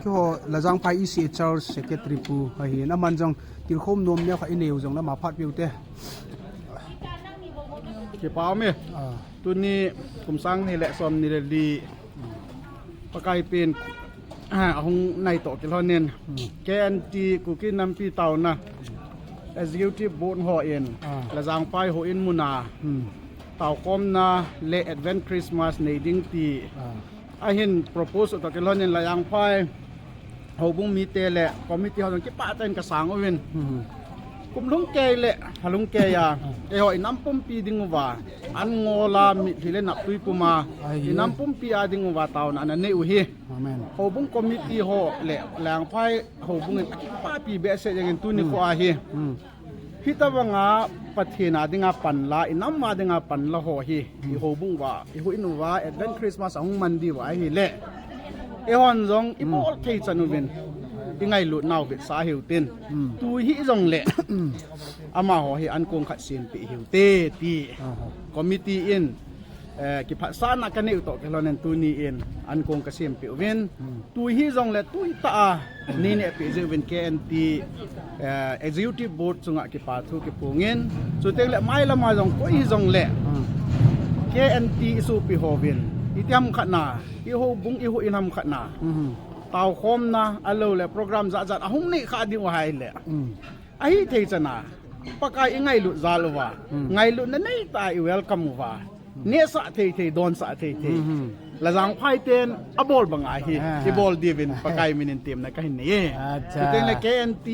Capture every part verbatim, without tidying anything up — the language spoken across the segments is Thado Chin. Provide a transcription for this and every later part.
Keiho Lajangphai E C A Church Secretary pu ahin, aman jong tilkhom nom neo khat inei u jong le ama phat peh u te. Kipa ume. Ah. Tuni kum sang ni le som ni le li Pakai pen, ah, ahung nai toh kilhonin. Hmm. K N T Kuki Nampi Taona Executive Board hon, ah, Lajangphai houin muna, hmm, taokhomna le Advent Christmas nei ding ti, ah, ahin propose toh kilhonin Lajangphai houbung mite le committee ho jong kipah tah in kasang uvin. Hmm. Kum lhung kei le, ha lhung kei a, ah, eiho inam pumpi ding uva, an ngol a mitlhi le naptui puma, ah, inam pumpi a ding uva taona ana nei u hi. Amen. Houbung committee ho le Lajangphai houbung in akipapi behseh jengin tuni, hmm, kho ahi. Hmm. Hitabanga Pathen a dinga panla, inam a dinga panla ho hi, hmm, ihoubung uva, ihouin uva, Advent Christmas ahung man diu ahile, eihon jong, hmm, ibol thei chan uvin, ingailut nau vetsah hiu tin. Hmm. Tu hijong le, hmm, amaho hi ankong khat sempeh hiu te ti. Aha. Committee in eh, kiphatsahna kanei u toh kilhonin tuni in ankong kasempeh uvin. Hmm. Tu hijong le tui tah a, hmm, nei nehpeh jeh uvin K N T, eh, Executive Board chunga kipa thu kiphongin. Chuteng le mailam a jong koi hijong le, hmm, K N T isopi hovin, iti ham khat na, ihoubung ihouin ham khat na, hmm, taokhomna, ahilou le program jat jat ahung nei kha ding u ahile, hmm, ahithei chan a Pakai ingailut jal uva, hmm, ngailutna nei tah a iwelcome uva, nehsah thei thei, donsah thei thei. Mhm. Lajangphai ten abol banga hi, ah, ibol diuvin Pakai minin temna kahin nei e. Acha. Chuteng le K N T,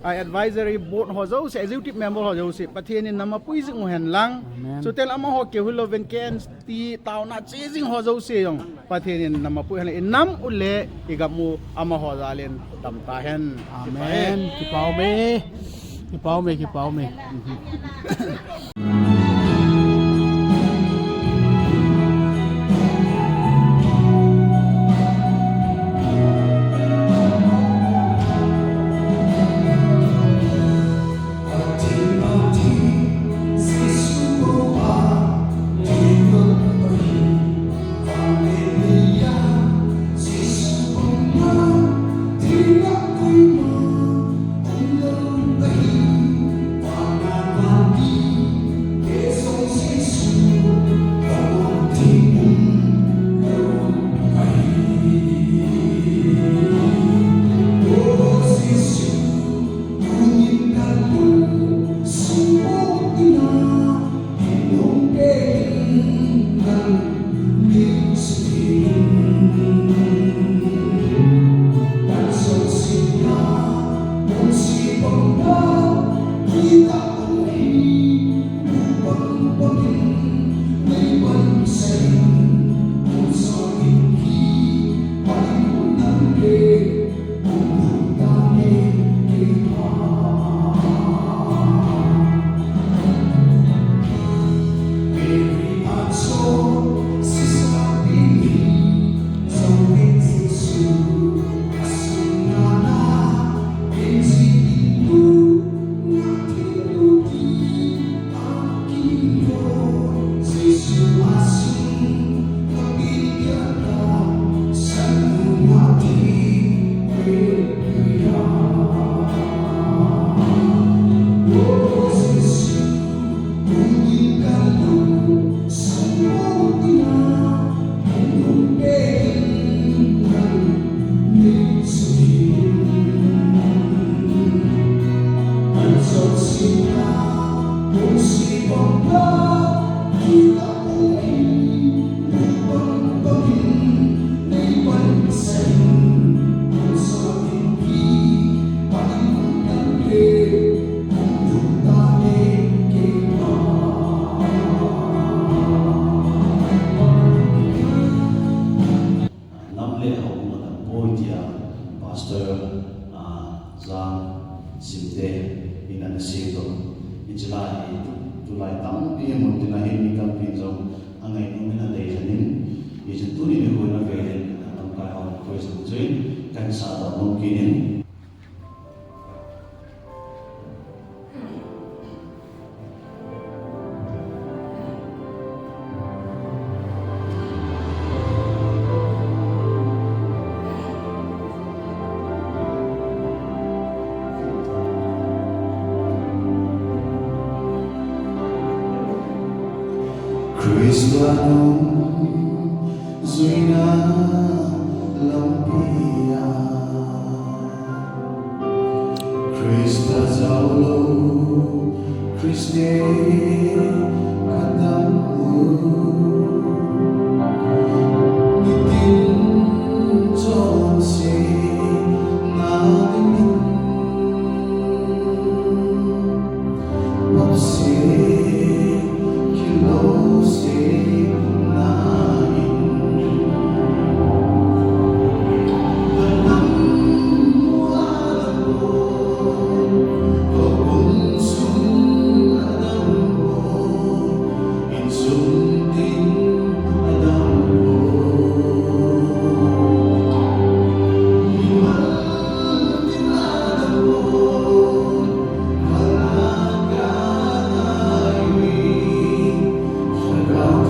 ah, Advisory Board ho jouse, Executive Member ho jouse, Pathen in na mapui jing u hen lang. Amen. Chuteng le amaho keu hilouvin K N T taona che jing ho jouse jong Pathen in na mapui hen lang, inam u le igam u amaho jal in dam tahen. Amen. Kipa e. Kipa ume. Kipa ume, kipa ume. Nam le houbung a dam poi tia Pastor, ah, Jang Simte in ana seidoh. Hiche lai hi tulai tampi mun tin ahin mi tampin jong angainom in adei jeng in. Hichun tuni nikho in avel in lamkai ho request chu kahin sahdoh nom kit in. Christa nung juina lampi a, Christa jaolou Christian khat aum u. Nitin chonse na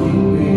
dingin